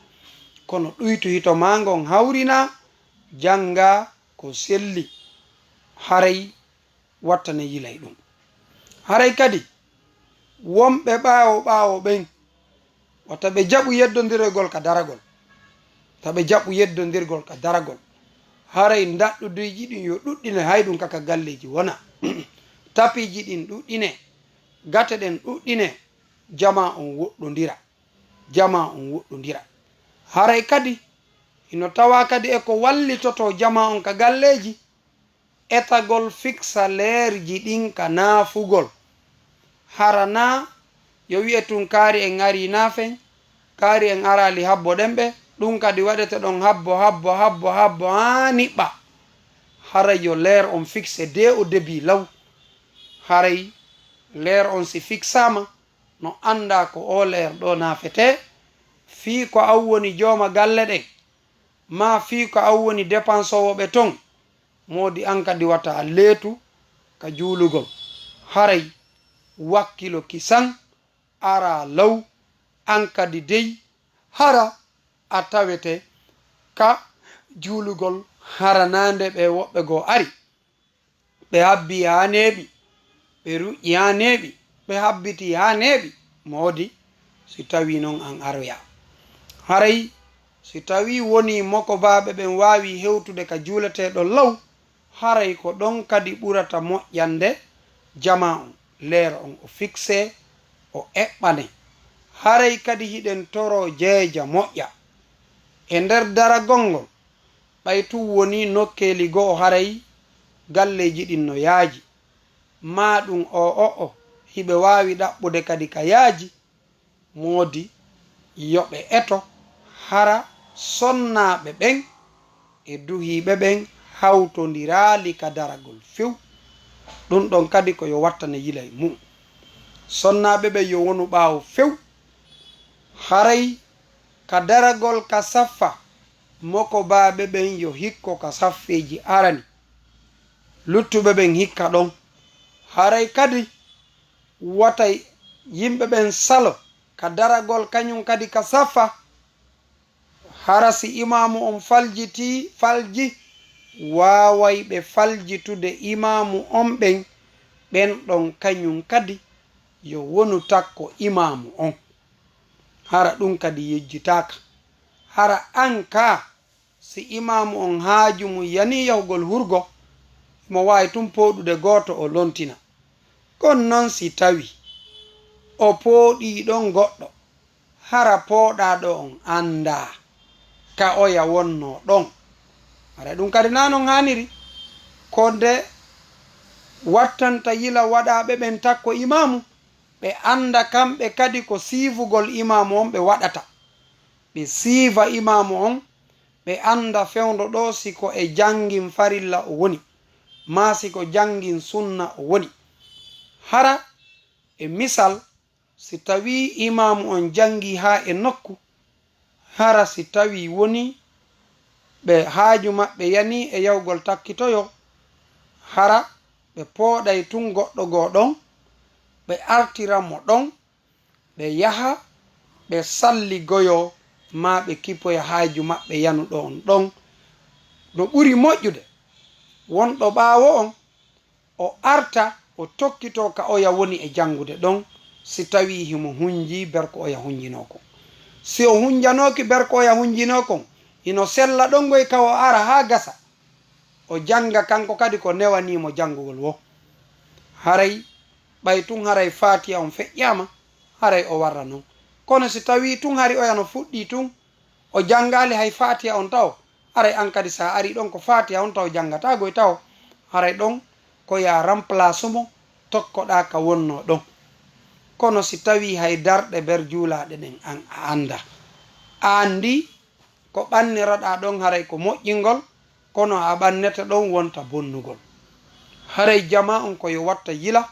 Kono ɗuytu hito maa ngon, hawrinaa, janngaa ko selli. Haray wattane yilay ɗun. Haray kadi, wonɓe ɓaawo ɓaawo ɓen, wata ɓe jaɓu yeddondirgol ka daragol. Wata ɓe jaɓu yeddondirgol ka daragol. Haray ndaɗɗudiiji ɗin yo ɗuɗɗine, hay ɗun ka ka galleeji wona. Tapiiji ɗin ɗuɗɗine, gate ɗen ɗuɗɗine, jamaa on woɗɗondira. Jamaa on woɗɗondira. Haray kadi, hino tawaa kadi e ko wallitotoo jamaa on ka galleeji, etagol fiksaleerji ɗin ka naafugol. Hara naa yo wi'e tun kaari en arii naafen, kaari en araali habboɗen ɓe, ɗun kadi waɗete ɗon habbo, habbo, habbo, habbo, haa niɓɓa. Haray yo leer on fikse dès au début law. Haray leer on si fiksaama, no anndaa ko oo leer ɗoo naafetee, fii ko an woni jooma galle ɗen, maa fii ko an woni depansoowo ɓe ton, moodi an kadi wata a leetu ka juulugol. Haray wakkilo kisan, araa law, an kadi dey, hara a tawete ka juulugol, hara naa nde ɓe woɓɓe goo ari. Ɓe habbii haa neeɓi, ɓe ruƴƴi haa neeɓi, ɓe habbitii haa neeɓi. Moodi, si tawii non an aroyaa. Haray si tawii wonii mokobaaɓe ɓen waawii hewtude ka juuleteeɗo law, haray ko ɗon kadi ɓurata moƴƴande jamaa on, leer on o fiksee, o eɓɓanee. Haray kadi hiɗen toroo jeeja moƴƴa. E nder daragol ngol, ɓay tun wonii nokkeeli go'o haray galleeji ɗin no yaaji, maa ɗun o o'o hiɓe waawi ɗaɓɓude kadi ka yaaji, moodi yo ɓe eto hara sonnaaɓe ɓen e duhiiɓe ɓen hawtondiraali ka daragol few. Ɗun ɗon kadi ko yo wattane yilay mu'un. Sonnaaɓe ɓen yo wonu ɓaawo few. Haray ka daragol ka saffa, mokobaaɓe ɓen yo hikko ka saffeeji arani, luttuɓe ɓen hikka ɗon. Haray kadi wata yimɓe ɓen salo ka daragol kañun kadi ka saffa. Hara si imaamu on faljitii, falji, waaway ɓe faljitude imaamu on ɓen, ɓen ɗon kañun kadi yo wonu takko imaamu on. Hara ɗun kadi yejjitaaka. Hara an kaa, si imaamu on haaju mun yanii yahugol hurgo, himo waawi tun pooɗude gooto o lontina. Kono non si tawii o pooɗii ɗon goɗɗo, hara pooɗaaɗo on anndaa ka oya wonnoo ɗon. Haray ɗun kadi naa non haaniri. Ko nde wattanta yila waɗaaɓe ɓen takko imaamu, ɓe annda kamɓe kadi ko siifugol imaamu on ɓe waɗata. Ɓe siifa imaamu on, ɓe annda fewndo ɗoo si ko e janngin farilla o woni, maa si ko janngin sunna o woni. Hara e misal, si tawii imaamu on janngii haa e nokku, hara si tawii wonii ɓe haaju maɓɓe yanii e yahugol takkitoyoo, hara ɓe pooɗay tun goɗɗo goo ɗon, ɓe artira mo ɗon, ɓe yaha ɓe salligoyoo, maa ɓe kipoya haaju maɓɓe yanuɗo on ɗon. No ɓuri moƴƴude, wonɗo ɓaawo on, o arta, o tokkitoo ka oya woni e janngude ɗon, si tawii himo hunjii ber ko oya hunjinoo kon. Si o hunjanooki ber ko oya hunjinoo kon, hino sella ɗon ngoy ka o ara haa gasa, o jannga kanko kadi ko newanii mo janngugol woo. Haray ɓay tun haray faatiya on feƴƴaama, haray o warra non. Kono si tawii tun hari oya no fuɗɗii tun, o janngaali hay faatiya on taho, haray an kadi si a arii ɗon ko faatiya on taho janngataa goy taho, haray ɗon ko yo a remplace mo, tokkoɗaa ka wonnoo ɗon. Kono si tawii hay darɗe ber juulaaɗe ɗen an a anndaa, a anndii ko ɓanniroɗaa ɗon haray ko moƴƴingol, kono a ɓannete ɗon wonta bonnugol. Haray jamaa on ko yo watta yila,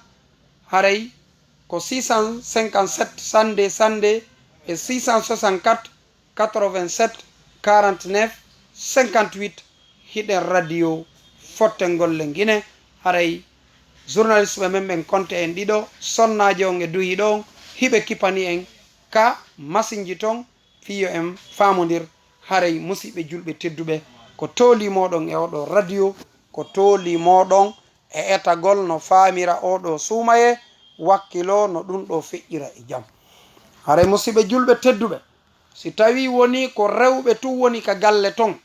haray ko six cent cinquante-sept cent deux cent deux e six cent soixante-quatre quatre-vingt-sept quarante-neuf cinquante-huit, hiɗen radio Fottengol Lengine. Haray journaliste ɓe men ɓen konte en ɗiɗo, sonnaajo on e duhiiɗo on, hiɓe kipani en ka masinji ton, fii yo en faamondir. Haray musiɓɓe julɓe tedduɓe, ko toolii mooɗon e oo ɗoo radio, ko toolii mooɗon e etagol no faamira oo ɗoo suumayee, wakkiloo no ɗun ɗoo feƴƴira e jam. Haray musiɓɓe julɓe tedduɓe, si tawii wonii ko rewɓe tun woni ka galle ton,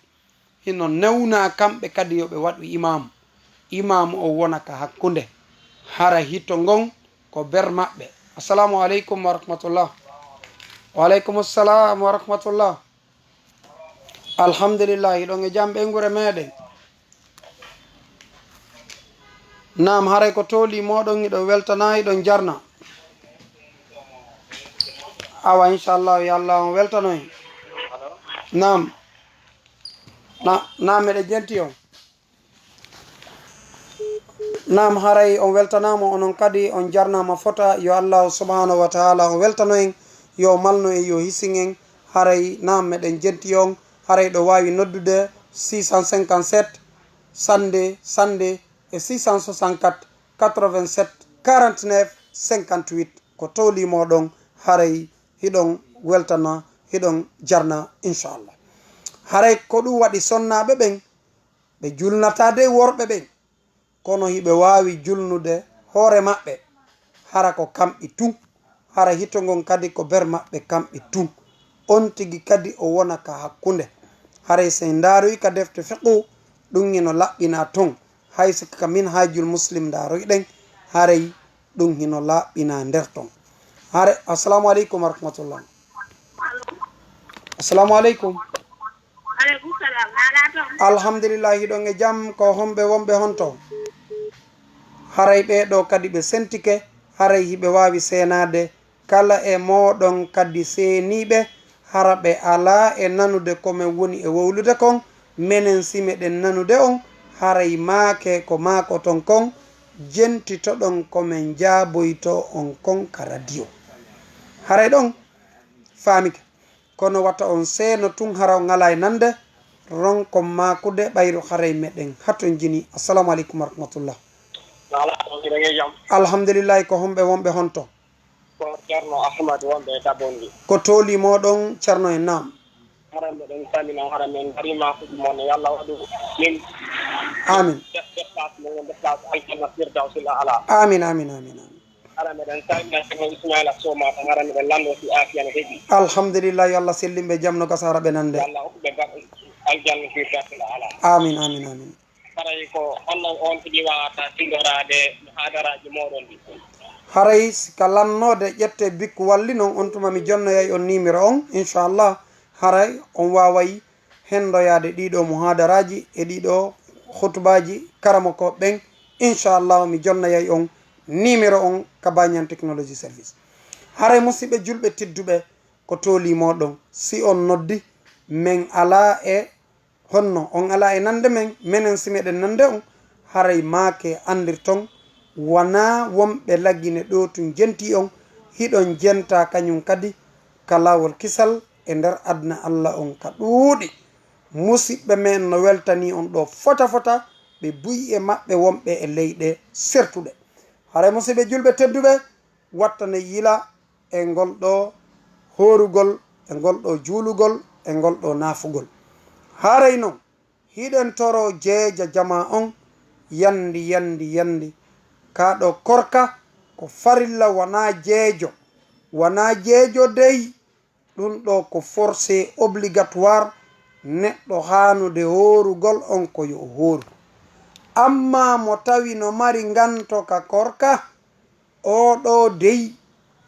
hino newnaa kamɓe kadi yo ɓe waɗu imaamu. Imaamu on wona ka hakkunde. Hara hito ngon ko ber maɓɓe. Assalamu aleykum wa rahmatullah. Wa aleykum assalam wa rahmatullah. Alhamdulillahi, hiɗon e jam ɓeynguure meɗen? Naam, haray ko toolii mooɗon, hiɗon weltana, hiɗon jarna. Awa, inchallahu, yo Allah on weltano en. Naam. Na, naam, meɗen jenti on. Naam, haray on weltanaama, onon kadi on jarnaama fota. Yo Allahu subhanahu wa taala on weltano en, yo malno en, yo hisin en. Haray naam, meɗen jenti on. Haray ɗo waawi noddude six cent cinquante-sept cent deux cent deux e six cent soixante-quatre quatre-vingt-sept quarante-neuf cinquante-huit. Ko toolii mooɗon, haray hiɗon weltana, hiɗon jarna, inchallah. Haray ko ɗum waɗi sonnaaɓe ɓen, ɓe julnataa dey worɓe ɓen, kono hiɓe waawi julnude hoore maɓɓe, hara ko kamɓe tun, hara hito ngon kadi ko ber maɓɓe kamɓe tun. On tigi kadi o wona ka hakkunde. Haray si en ndaaroyi ka defte fiqhu, ɗum hino laɓɓinaa ton. Hay si ka Minhajul Muslim ndaaroyɗen, haray ɗum hino laɓɓinaa nder ton. Haray, assalamu aleykum wa rahmatullah. Assalamu aleykum. Aleykum salam. Alaa toon? Alhamdulillah, hiɗon e jam. Ko homɓe wonɓe honto? Haray ɓee ɗoo kadi ɓe sentike, haray hiɓe waawi seenaade. Kala e mooɗon kadi seeniiɓe, hara ɓe alaa e nanude ko men woni e wowlude kon, menen si meɗen nanude on, haray maake ko maakoton kon, jentitoɗon ko men jaaboytoo on kon ka radio. Haray ɗon faamike. Kono wata on seeno tun hara on alaa e nande, ronkon maakude ɓayru haray meɗen hatonjini. Assalamu aleykum wa rahmatullah. Alhamdulillahi, ko homɓe wonɓe honto? Ko Ceerno Ahmad wonɓe e Dabondi. Ko toolii mooɗon Ceerno en, naam. Hara meɗen salmina, hara men ngariima kuɗi mon, yo Allah waɗu min. Amin. Des-, des place, men des place aljanna firdawsil aala. Amin, amin, amin, amin. Hara meɗen salmina Ceerno Ismaila Somata, hara meɗen lanndo si aafiya no heɓi. Alhamdulillah, yo Allah sellin ɓe jam no gasa hara ɓe nande. Yo Allah hokku ɓe gar-, aljanna firdawsil aala. Amin, amin, amin. Haray ko honno on tigi waawata tindoraade muhaadaraaji mooɗon ɗi? Haray si ka lannoode ƴette bikku walli non, on tuma mi jonnoyay on nimero on, inchallah. Haray on waaway henndoyaade ɗiiɗoo muhaadaraaji e ɗiiɗoo hutubaaji karamokooɓe ɓen, inchallah mi jonnoyay on nimero on ka Banyan Technology Service. Haray musiɓɓe julɓe tedduɓe, ko toolii mooɗon, si on noddi, men alaa e Honno on alaa e nande men, menen si meɗen nande on, haray maake anndirton, wanaa wonɓe Lagine ɗoo tun jentii on, hiɗon jentaa kañun kadi ka laawol kisal e nder aduna Alla on ka ɗuuɗi. Musiɓɓe men no weltanii on ɗoo fota fota, ɓe buy e maɓɓe wonɓe e leyɗe sertuɗe. Haray musiɓɓe julɓe tedduɓe, wattane yila e ngol ɗoo hoorugol, e ngol ɗoo juulugol, e ngol ɗoo naafugol. Haray non, hiɗen toroo jeeja jamaa on, yandi, yandi, yandi. Kaa ɗoo korka ko farilla, wanaa jeejo. Wanaa jeejo dey, ɗun ɗoo ko forcé obligatoire, neɗɗo haanude hoorugol on ko yo o hooru. Ammaa mo tawi no mari nganto ka korka, Oo ɗoo dey,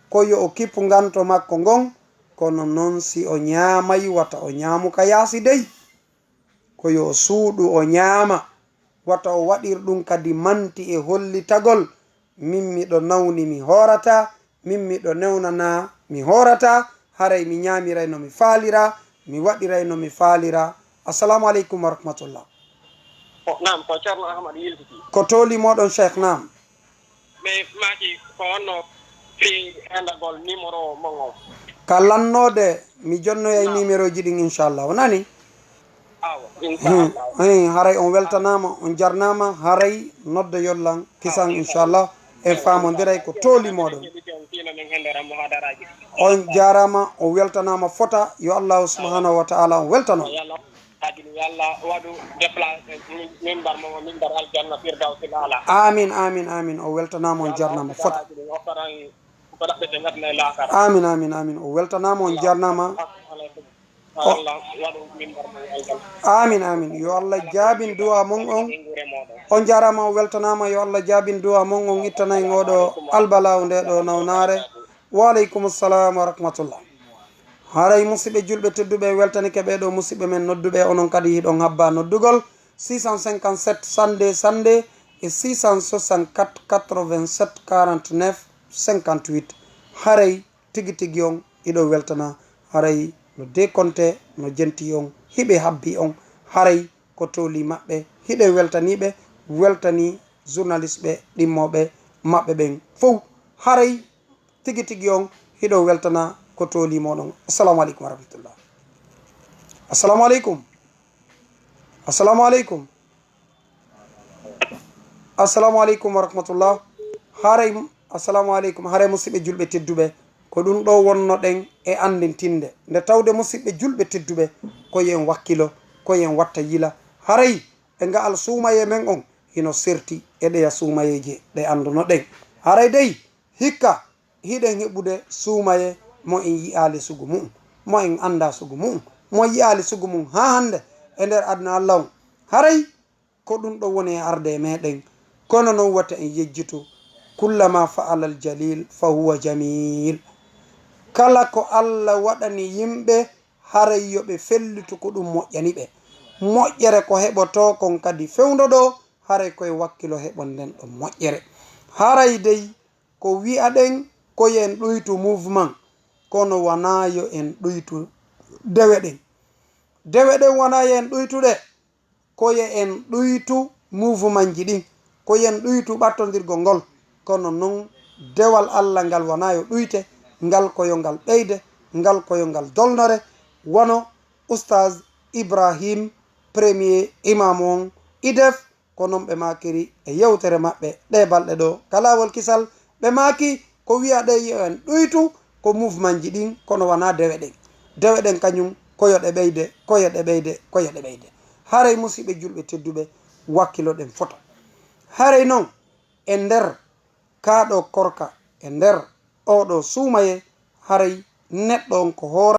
ko yo o kippu nganto makko ngon, kono noon si o ñaamay, wata o ñaamu ka yaasi dey. Ko yo o suuɗu o ñaama, wata o waɗir ɗum kadi manti e hollitagol, min miɗo nawni mi hoorataa, min miɗo newnanaa mi hoorataa, haray mi ñaamiray no mi faaliraa, mi waɗiray no mi faaliraa. Assalamu aleykum wa rahmatullah. Ko, naam, ko Ceerno Ahmad yiltiti. Ko tooli mooɗon, Cheikh, naam. Ɓe maaki ko honno fii endagol numéro mon on? Ka lannoode, mi jonnoyay numéroji ɗin, inchallah. O nani? Awa, inchallah. Hey, haray on weltanaama, on jarnaama, haray nodde yollan, kisan, inchallah. En faamondiray ko tooli mooɗon. Keɓiten fii no min hendora muhadaraaji. On jaaraama, on weltanaama fota, yo Allahu subhanahu wa ta'ala on weltano. Yalla, adil, yalla waɗu déplacé min-, minbar mo, minbar aljanna firdawsil ala. Amin, amin, amin. O weltanaama, on jarnaama fota. Okkaran ko ɗaɓɓete ngatna e laakara. Amin, amin, amin. O weltanaama, on jarnaama. Assalamu aleykum. Allah waɗu minbar mo aljanna. Amin, amin. Yo Allah jaabin du'a mon on. Ngure moɗon. On jaaraama, on weltanaama. Yo Allah jaabin du'a mon on, ittanay ngooɗo albalaaw nde ɗo nawnaare. Wa aleykum salam wa rahmatullah. Haray musidɓe julɓe tedduɓe, weltanike ɓee ɗo musidɓe men nodduɓe, onon kadi hiɗon habba noddugol six cent cinquante-sept cent deux cent deux e six cent soixante-quatre quatre-vingt-sept quarante-neuf cinquante-huit. Haray tigi tigi on hiɗo weltana, haray no décompté no jenti on, hiɓe habbi on, haray ko tooli maɓɓe hiɗo weltaniɓe, weltani journaliste ɓe ɗimmoɓe maɓɓe ɓen fow. Haray tigi tigi on hiɗo weltana ko tooli moɗon. Assalamu aleykum wa rahmatullah. Assalamu aleykum. Assalamu aleykum. Assalamu aleykum wa rahmatullah. Haray, assalamu aleykum. Haray musidɓe julɓe tedduɓe, ko ɗum ɗo wonnoɗen e anndintinde. Nde tawde musidɓe julɓe tedduɓe, ko yo en wakkilo, ko yo en watta yila. Haray e nga'al suumayee men on hino serti e ɗeya suumayeeje ɗe anndunoɗen. Haray dey, hikka hiɗen heɓude suumayee mo en yi'aali sugu mu'um, mo en anndaa sugu mu'um, mo yi'aali sugu mu'um haa hannde e nder aduna Alla on. Haray ko ɗum ɗo woni e arde e meɗen, kono non wata en yejjitu, kullama fa'ala al-jalil fa huwa jamil. Kala ko Alla waɗani yimɓe, haray yo ɓe fellitu ko ɗum moƴƴani ɓe. Moƴƴere ko heɓotoo kon kadi fewndo ɗo, haray ko e wakkilo heɓon nden ɗon moƴƴere. Haray dey ko wi'aɗen ko yo en ɗuytu mouvement, kono wanaa yo en ɗuytu dewe ɗen. Dewe ɗen wanaa yo en ɗuytu ɗe, ko yo en ɗuytu mouvement ji ɗin, ko yo en ɗuytu ɓattondirgol ngol. Kono non dewal Alla ngal wanaa yo ɗuyte, ngal ko yo ngal ɓeyde, ngal ko yo ngal dolnore, wano Oustaz Ibrahim, premier imam on, I D F, ko non ɓe maakiri e yewtere maɓɓe ɗee balɗe ɗo ka Laawol Kisal. Ɓe maaki ko wi'aɗen yo en ɗuytu ko mouvement ji ɗin, kono wanaa dewe ɗen. Dewe ɗen kañum ko yo ɗe ɓeyde, ko yo ɗe ɓeyde, ko yo ɗe ɓeyde. Haray musidɓe julɓe tedduɓe, wakkiloɗen fota. Haray non e nder kaa ɗo korka, e nder oo ɗo suumayee, haray neɗɗo on ko hoora